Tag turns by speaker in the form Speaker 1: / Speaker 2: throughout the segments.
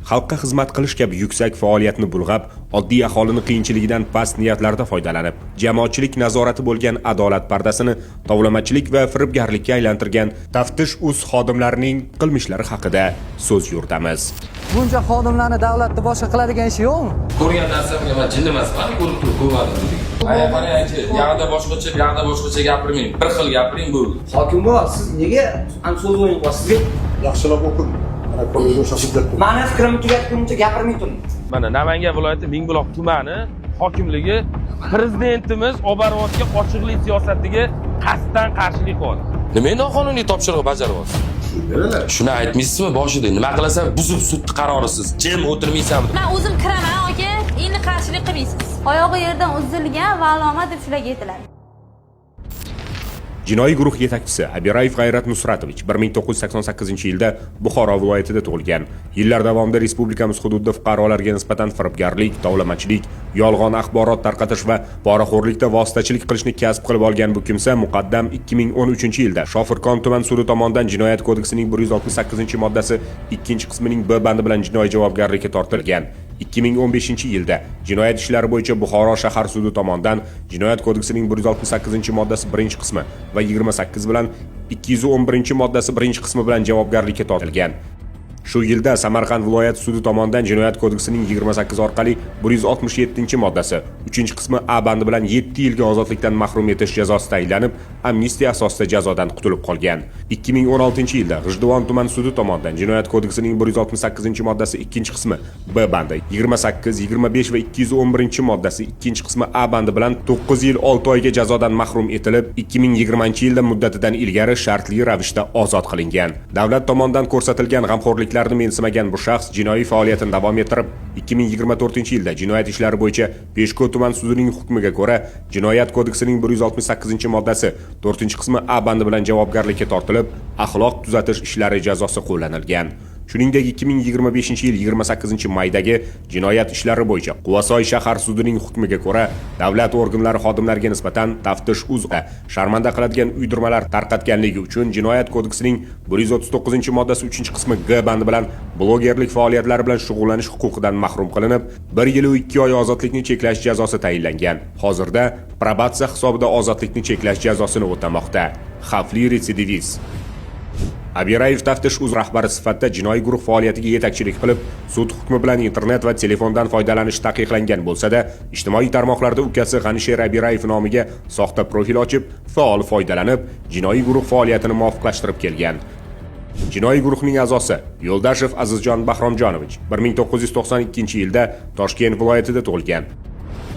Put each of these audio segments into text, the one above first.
Speaker 1: Xalqqa xizmat qilish kabi yuksak faoliyatni bulg'ab, oddiy aholini qiyinchiligidan past niyatlarda foydalanib, jamoatchilik nazorati bo'lgan adolat pardasini tovlamachilik va firibgarlikka aylantirgan Taftish uz xodimlarining qilmishlari haqida so'z yuritamiz.
Speaker 2: Buncha xodimlarni davlatda boshqa qiladigan ishi yo'qmi?
Speaker 3: Ko'rgan narsamga man jinni emasman, ko'rib turib ko'rmadim dedik. Aya, qarangchi, yoqda boshqacha, bu yoqda boshqacha gapirmang. Bir xil gapiring, bo'ldi.
Speaker 4: Hokim buva, siz nega ham so'z o'yin qilyapsiz? Sizga
Speaker 5: Yaxshilab o'qing. Mana ko'rgan o'sha hujjatni.
Speaker 4: Mani fikrimni tugatgunimcha gapirmay turing.
Speaker 3: Mana Namangan viloyati Mingbuloq tumani hokimligi prezidentimiz olib borayotgan ochiqlik siyosatiga qasddan qarshilik qilyapti. Nima noqonuniy topshiriq bajaryapsiz? Shuni aytmaysizmi boshida? Nima qilasan? Buzib sud qarorisiz. Jim o'tirmaysanmi?
Speaker 6: Man o'zim kiraman, aka. Endi qarshilik qilmaysiz.
Speaker 7: Oyog'i yerdan uzilgan va alomat deb shularga aytiladi.
Speaker 1: Jinoiy guruh yetakchisi Abirayev G'ayrat Nusratovich 1988-yilda Buxoro viloyatida tug'ilgan. Yillar davomida respublikamiz hududida fuqarolarga nisbatan firibgarlik, tovlamachilik, yolg'on axborot tarqatish va poraxo'rlikda vositachilik qilishni kasb qilib olgan bu kimsa muqaddam 2013-yilda Shofirkon tuman sudi tomonidan Jinoyat kodeksining 168-moddasi 2-qismining B bandi bilan jinoiy javobgarlikka tortilgan. 2015-yilda jinoyat ishlari bo'yicha Buxoro shahar sudi tomonidan Jinoyat kodeksining 168-moddasi 1-qismi va 28 bilan 211-moddasi 1-qismi bilan javobgarlikka tortilgan. Shu yilda Samarqand viloyat sudi tomonidan Jinoyat kodeksining 28 orqali 167-moddasi 3-qismi A bandi bilan 7 yilga ozodlikdan mahrum etish jazosi tayinlanib, amnistiya asosida jazodan qutulib qolgan. 2016-yilda G'ijduvon tuman sudi tomonidan Jinoyat kodeksining 168-moddasi 2-qismi B bandi, 28, 25 va 211-moddasi 2-qismi A bandi bilan 9 yil 6 oyga jazodan mahrum etilib, 2020-yilda muddatidan ilgari shartli ravishda ozod qilingan. Davlat tomonidan ko'rsatilgan g'amxo'rliklarni mensimagan bu shaxs jinoiy faoliyatini davom ettirib, 2024-yilda jinoyat ishlari bo'yicha Peshku tuman sudining hukmiga ko'ra Jinoyat kodeksining 168-moddasi 4-qismi A bandi bilan javobgarlikka tortilib, axloq tuzatish ishlari jazosi qo'llanilgan. Shuningdek, 2025-yil 28 maydagi jinoyat ishlari bo'yicha Quvasoy shahar sudining hukmiga ko'ra davlat organlari xodimlariga nisbatan Taftish uzra sharmanda qiladigan uydirmalar tarqatganligi uchun Jinoyat kodeksining 139-moddasi 3-qismi G bandi bilan blogerlik faoliyatlari bilan shug'ullanish huquqidan mahrum qilinib, 1 yil 2 oy ozodlikni cheklash jazosi tayinlangan. Hozirda probatsiya hisobida ozodlikni cheklash jazosini o'tamoqda. Xavfli retsidivist. Abirayev Taftish uz rahbari sifatida jinoiy guruh faoliyatiga yetakchilik qilib, sud hukmi bilan internet va telefondan foydalanish taqiqlangan bo'lsa-da, ijtimoiy tarmoqlarda ukasi G'anisher Abirayev nomiga soxta profil ochib, faol foydalanib, jinoiy guruh faoliyatini muvofiqlashtirib kelgan. Jinoiy guruhning a'zosi Yo'ldashev Azizjon Bahromjonovich 1992-yilda Toshkent viloyatida tug'ilgan.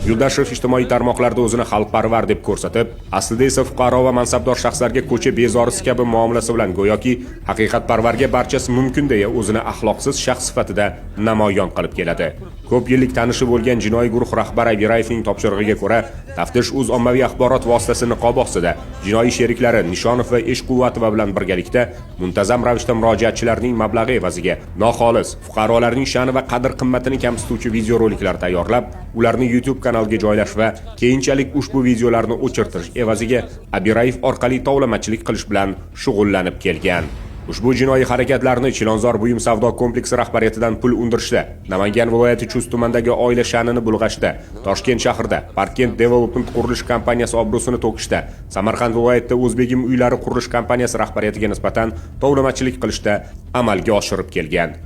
Speaker 1: Yo'ldashev ijtimoiy tarmoqlarda o'zini xalqparvar deb ko'rsatib, aslida esa fuqaro va mansabdor shaxslarga ko'cha bezorisi kabi muomalasi bilan go'yoki haqiqatparvarga barchasi mumkin deya o'zini axloqsiz shaxs sifatida namoyon qilib keladi. Ko'p yillik tanishi bo'lgan jinoiy guruh rahbari Abirayevning topshirig'iga ko'ra, Taftish uz ommaviy axborot vositasi niqobi ostida jinoiy sheriklari Nishonov va Eshquvvatova bilan birgalikda muntazam ravishda murojaatchilarning mablag'i evaziga noxolis, fuqarolarning sha'ni va qadr-qimmatini kamsituvchi videoroliklar tayyorlab, ularni YouTube kanalga joylash va keyinchalik ushbu videolarni o'chirtirish evaziga Abirayev orqali tovlamachilik qilish bilan shug'ullanib kelgan. Ushbu jinoiy harakatlarni Chilonzor buyum savdo kompleksi rahbariyatidan pul undirishda, Namangan viloyati Chust tumanidagi oila sha'nini bulg'ashda, Toshkent shahrida Parkent Development qurilish kompaniyasi obro'sini to'kishda, Samarqand viloyatida O'zbegim uylari qurilish kompaniyasi rahbariyatiga nisbatan tovlamachilik qilishda amalga oshirib kelgan.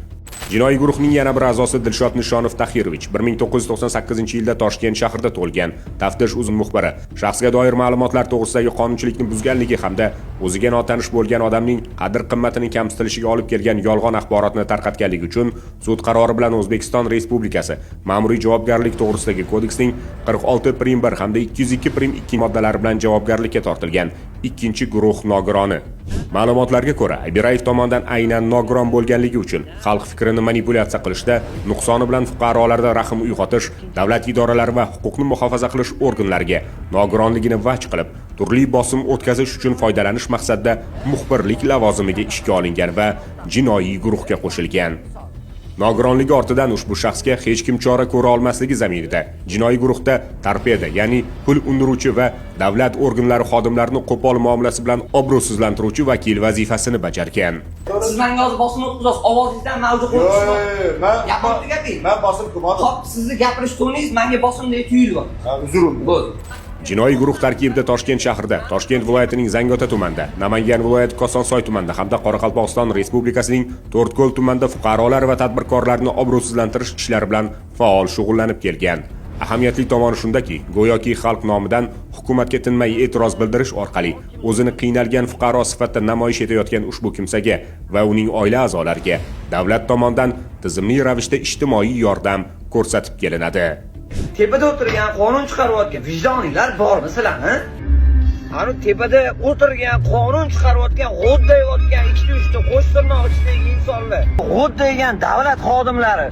Speaker 1: Jinoiy guruhning yana bir a'zosi Dilshod Nishonov Tahirovich 1998-yilda Toshkent shahrida tug'ilgan. Taftish uz muxbiri shaxsga doir ma'lumotlar to'g'risidagi qonunchilikni buzganligi hamda o'ziga notanish bo'lgan odamning qadr-qimmatining kamsitilishiga olib kelgan yolg'on axborotni tarqatganligi uchun sud qarori bilan O'zbekiston Respublikasi Ma'muriy javobgarlik to'g'risidagi kodeksning 46 prim 1 hamda 202 prim 2 moddalari bilan javobgarlikka tortilgan ikkinchi guruh nogironi. Ma'lumotlarga ko'ra, Abirayev tomonidan aynan nogiron bo'lganligi uchun xalq fikrini manipulyatsiya qilishda, nuqsoni bilan fuqarolarda rahm uyg'otish, davlat idoralari va huquqni muhofaza qilish organlariga nogironligini vaj qilib, turli bosim o'tkazish uchun foydalanish maqsadida muxbirlik lavozimiga ishga olingan va jinoiy guruhga qo'shilgan. Nogironligi ortidan ushbu shaxsga hech kim chora ko'ra olmasligi zaminida jinoiy guruhda torpeda, ya'ni pul undiruvchi va davlat organlari xodimlarini qo'pol muomalasi bilan obro'sizlantiruvchi vakil vazifasini bajargan.
Speaker 4: Siz menga hozir bosim o'tkazasiz. Ovozingizdan mavzu
Speaker 5: Yo'q,
Speaker 4: qo'rqish bor.
Speaker 5: yo'q, man
Speaker 4: Gapirib tugating.
Speaker 5: Man bosim qilmadim.
Speaker 4: Hop, sizni gapirish toningiz menga bosimdek tuyulyapti.
Speaker 5: Ha, uzr.
Speaker 4: Bo'ldi.
Speaker 1: Jinoiy guruh tarkibida Toshkent shahrida, Toshkent viloyatining Zangiota tumanida, Namangan viloyati Kosonsoy tumanida hamda Qoraqalpog'iston Respublikasining To'rtko'l tumanida fuqarolar va tadbirkorlarni obro'sizlantirish ishlari bilan faol shug'ullanib kelgan. Ahamiyatli tomoni shundaki, go'yoki xalq nomidan hukumatga tinmay e'tiroz bildirish orqali o'zini qiynalgan fuqaro sifatida namoyish etayotgan ushbu kimsaga va uning oila a'zolariga davlat tomonidan tizimli ravishda ijtimoiy yordam ko'rsatib kelinadi.
Speaker 4: Tepada o'tirgan qonun chiqarayotgan vijdoninglar bormi sizlarni? Ani tepada o'tirgan qonun chiqarayotgan, g'o'ddayotgan ikkita uchta qo'sh tirnoq ichidagi insonlar, g'o'ddaygan davlat xodimlari.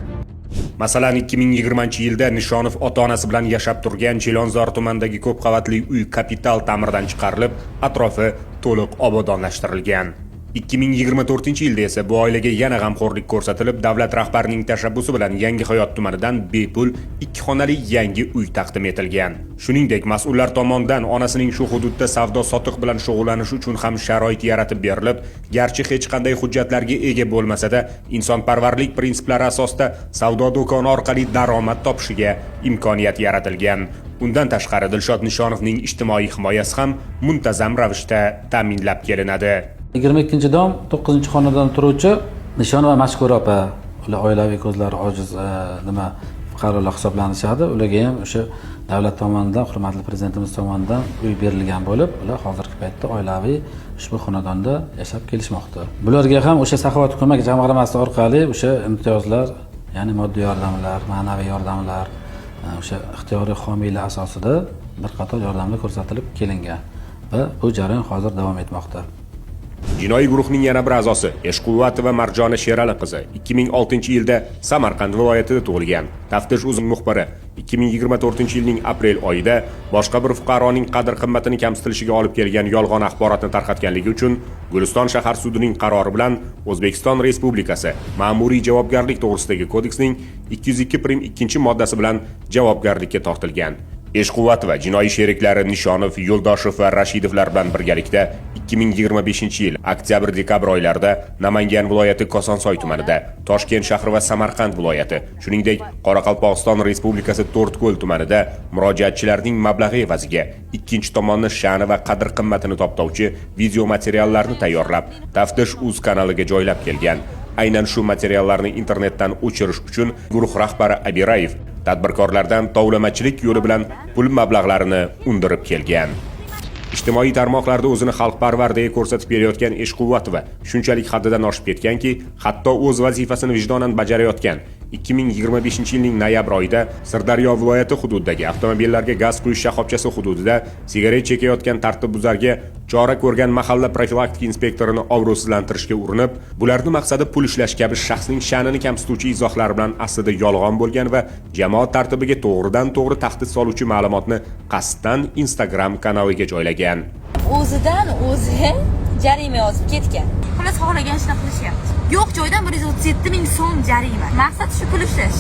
Speaker 1: Masalan, 2020-yilda Nishonov ota-onasi bilan yashab turgan Chilonzor tumanidagi ko'p qavatli uy kapital ta'mirdan chiqarilib, atrofi to'liq obodonlashtirilgan. 2024-yilda esa bu oilaga yana g'amxo'rlik ko'rsatilib, davlat rahbarining tashabbusi bilan Yangi Hayot tumanidan bepul ikki xonali yangi uy taqdim etilgan. Shuningdek, mas'ullar tomonidan onasining shu hududda savdo-sotiq bilan shug'ullanishi uchun ham sharoit yaratib berilib, garchi hech qanday hujjatlarga ega bo'lmasa-da, insonparvarlik prinsiplari asosida savdo do'koni orqali daromad topishiga imkoniyat yaratilgan. Undan tashqari Dilshod Nishonovning ijtimoiy himoyasi ham muntazam ravishda ta'minlab kelinadi.
Speaker 8: 22 dom 9 xonadan turuvchi Nishonova Mashkura opa, ular oilaviy ko'zlari ojiz nima fuqarolar hisoblanishadi. Ularga ham o'sha davlat tomonidan, hurmatli prezidentimiz tomonidan uy berilgan bo'lib, ular hozirgi paytda oilaviy ushbu xonadonda yashab kelishmoqda. Bularga ham o'sha Saxovat ko'mak jamg'armasi orqali o'sha imtiyozlar, ya'ni moddiy yordamlar, ma'naviy yordamlar, o'sha ixtiyoriy homiylar asosida bir qator yordamlar ko'rsatilib kelingan va bu jarayon hozir davom etmoqda.
Speaker 1: Jinoiy guruhning yana bir a'zosi Eshquvvatova Marjona Sherali qizi 2006-yilda Samarqand viloyatida tug'ilgan. Taftish uz muxbiri 2024-yilning aprel oyida boshqa bir fuqaroning qadr-qimmatini kamsitilishiga olib kelgan yolg'on axborotni tarqatganligi uchun Guliston shahar sudining qarori bilan O'zbekiston Respublikasi Ma'muriy javobgarlik to'g'risidagi kodeksning 202 prim 2 moddasi bilan javobgarlikka tortilgan. Eshquvvatova jinoiy sheriklari Nishonov, Yo'ldoshev va Rashidovlar bilan birgalikda 2025-yil oktyabr-dekabr oylarida Namangan viloyati Kosonsoy tumanida, Toshkent shahri va Samarqand viloyati, shuningdek, Qoraqalpog'iston Respublikasi To'rtko'l tumanida murojaatchilarning mablag'i evaziga ikkinchi tomonni sha'ni va qadr-qimmatini toptovchi video materiallarni tayyorlab, Taftish uz kanaliga joylab kelgan. Aynan shu materiallarni internetdan o'chirish uchun guruh rahbari Abirayev tadbirkorlardan tovlamachilik yo'li bilan pul mablag'larini undirib kelgan. Ijtimoiy tarmoqlarda o'zini xalqparvar deya ko'rsatib kelayotgan Eshquvvatova shunchalik haddidan oshib ketganki, hatto o'z vazifasini vijdonan bajarayotgan 2025-yilning noyabr oyida Sirdaryo viloyati hududidagi avtomobillarga gaz quyish shoxobchasi hududida sigaret chekayotgan tartibbuzarga chora ko'rgan mahalla profilaktika inspektorini obro'sizlantirishga urinib, bularni maqsadi pul ishlash kabi shaxsning sha'nini kamsituvchi izohlar bilan aslida yolg'on bo'lgan va jamoat tartibiga to'g'ridan-to'g'ri tahdid soluvchi ma'lumotni qasddan Instagram kanaliga joylagan.
Speaker 6: O'zidan o'zi jarima yozib ketgan. Xullas, xohlagan ishini qilishyapti. Yo'q joydan 137 ming so'm jarima. Maqsad shu pul ishlash.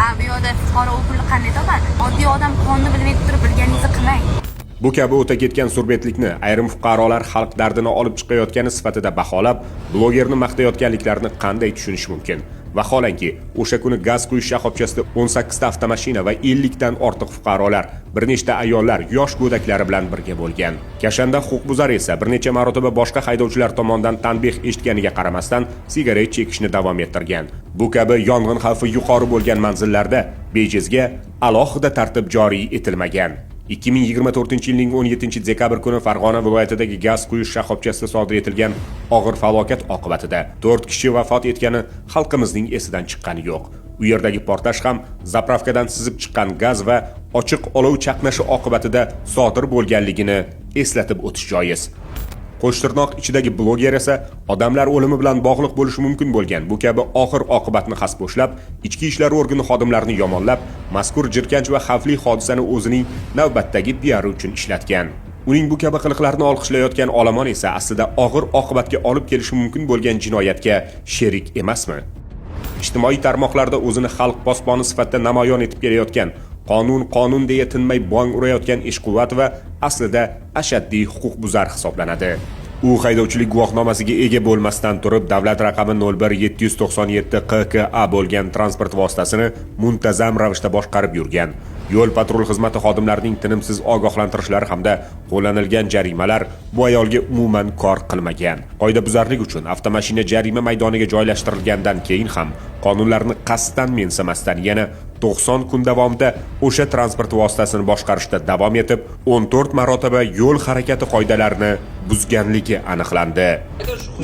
Speaker 6: A bu yoqda fuqaro u pulni qanday topadi? Oddiy odam qonunni bilmay turib bilganingizni qilmang.
Speaker 1: Bu kabi o'ta ketgan surbetlikni ayrim fuqarolar xalq dardini olib chiqayotgani sifatida baholab, blogerni maqtayotganliklarini qanday tushunish mumkin? Vaholanki, o'sha kuni gaz quyish shoxobchasida 18 ta avtomashina va 50 dan ortiq fuqarolar, bir nechta ayollar yosh go'daklari bilan birga bo'lgan. Kashanda huquqbuzar esa bir necha marotaba boshqa haydovchilar tomonidan tanbeh eshitganiga qaramasdan sigaret chekishni davom ettirgan. Bu kabi yong'in xavfi yuqori bo'lgan manzillarda bejizga alohida tartib joriy etilmagan. 2024-yilning 17 dekabr kuni Farg'ona viloyatidagi gaz quyish shoxobchasida sodir etilgan og'ir falokat oqibatida 4 kishi vafot etgani xalqimizning esidan chiqqani yo'q. U yerdagi portlash ham zapravkadan sizib chiqqan gaz va ochiq olov chaqnashi oqibatida sodir bo'lganligini eslatib o'tish joiz. Qo'shtirnoq ichidagi bloger esa odamlar o'limi bilan bog'liq bo'lishi mumkin bo'lgan bu kabi og'ir oqibatni xaspo'shlab, ichki ishlar organi xodimlarini yomonlab, mazkur jirkanch va xavfli hodisani o'zining navbatdagi piari uchun ishlatgan. Uning bu kabi qiliqlarini olqishlayotgan olomon esa aslida og'ir oqibatga olib kelishi mumkin bo'lgan jinoyatga sherik emasmi? Ijtimoiy tarmoqlarda o'zini xalq posboni sifatida namoyon etib kelayotgan, qonun qonun deya tinmay bong urayotgan Eshquvvatova aslida ashaddiy huquqbuzar hisoblanadi. U haydovchilik guvohnomasiga ega bo'lmasdan turib davlat raqami 01797 QKA bo'lgan transport vositasini muntazam ravishda boshqarib yurgan. Yo'l patrul xizmati xodimlarining tinimsiz ogohlantirishlari hamda qo'llanilgan jarimalar bu ayolga umuman kor qilmagan. Qoidabuzarlik uchun avtomashina jarima maydoniga joylashtirilgandan keyin ham qonunlarni qasddan mensimasdan yana 90 kun davomida o'sha transport vositasini boshqarishda davom etib, 14 marotaba yo'l harakati qoidalarini buzganligi aniqlandi.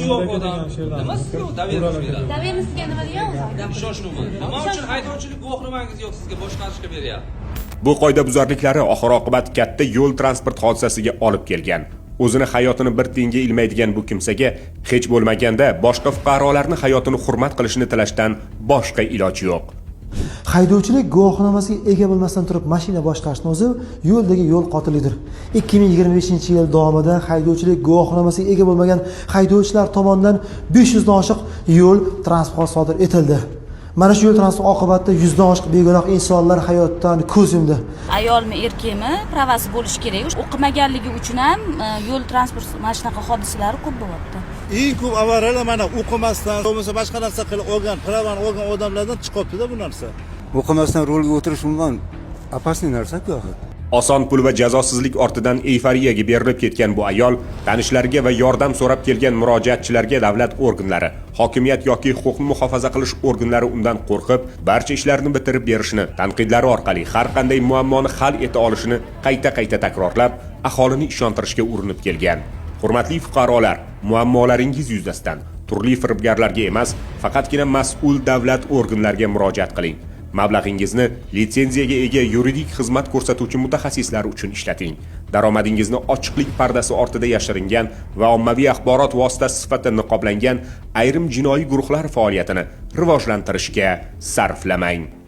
Speaker 9: Yo'q odam. Nima sizga u доверенность beradi?
Speaker 6: Доверенность ga nima degan o'zi?
Speaker 9: Ishonchnomi? Nima uchun haydovchilik guvohnomangiz yo'q, sizga boshqarishga beryapti?
Speaker 1: Bu qoidabuzarliklari oxir oqibat katta yo'l transport hodisasiga olib kelgan. O'zini hayotini bir tiyinga ilmaydigan bu kimsaga hech bo'lmaganda boshqa fuqarolarni hayotini hurmat qilishini tilashdan boshqa iloj yo'q.
Speaker 10: Haydovchilik guvohnomasiga ega bo'lmasdan turib mashina boshqarishni o'zi yo'ldagi yo'l qotilligidir. 2025 yil davomida haydovchilik guvohnomasiga ega bo'lmagan haydovchilar tomonidan 500 dan oshiq yo'l transport sodir etildi. Mana shu yo'l transport oqibatida 100 dan oshiq begunoh insonlar hayotdan ko'z yumdi.
Speaker 7: Ayolmi, erkakmi, pravasi bo'lishi kerak. O'qimaganligi uchun ham yo'l transport mana shunaqa hodisalari ko'p bo'lyapti.
Speaker 5: Eng ko'p avariyalar mana o'qimasdan, bo'lmasa boshqa narsa qilib olgan, pravani olgan odamlardan chiqyapti-da bu narsa.
Speaker 11: O'qimasdan rulga o'tirish umuman опасный narsa-ku axir.
Speaker 1: Oson pul va jazosizlik ortidan eyforiyaga berilib ketgan bu ayol tanishlariga va yordam so'rab kelgan murojaatchilarga davlat organlari, hokimiyat yoki huquqni muhofaza qilish organlari undan qo'rqib, barcha ishlarni bitirib berishini, tanqidlari orqali har qanday muammoni hal eta olishini qayta-qayta takrorlab, aholini ishontirishga urinib kelgan. Hurmatli fuqarolar, muammolaringiz yuzasidan turli firibgarlarga emas, faqatgina mas'ul davlat organlariga murojaat qiling. Mablag'ingizni litsenziyaga ega yuridik xizmat ko'rsatuvchi mutaxassislar uchun ishlating. Daromadingizni ochiqlik pardasi ortida yashiringan va ommaviy axborot vositasi sifatida niqoblangan ayrim jinoiy guruhlar faoliyatini rivojlantirishga sarflamang.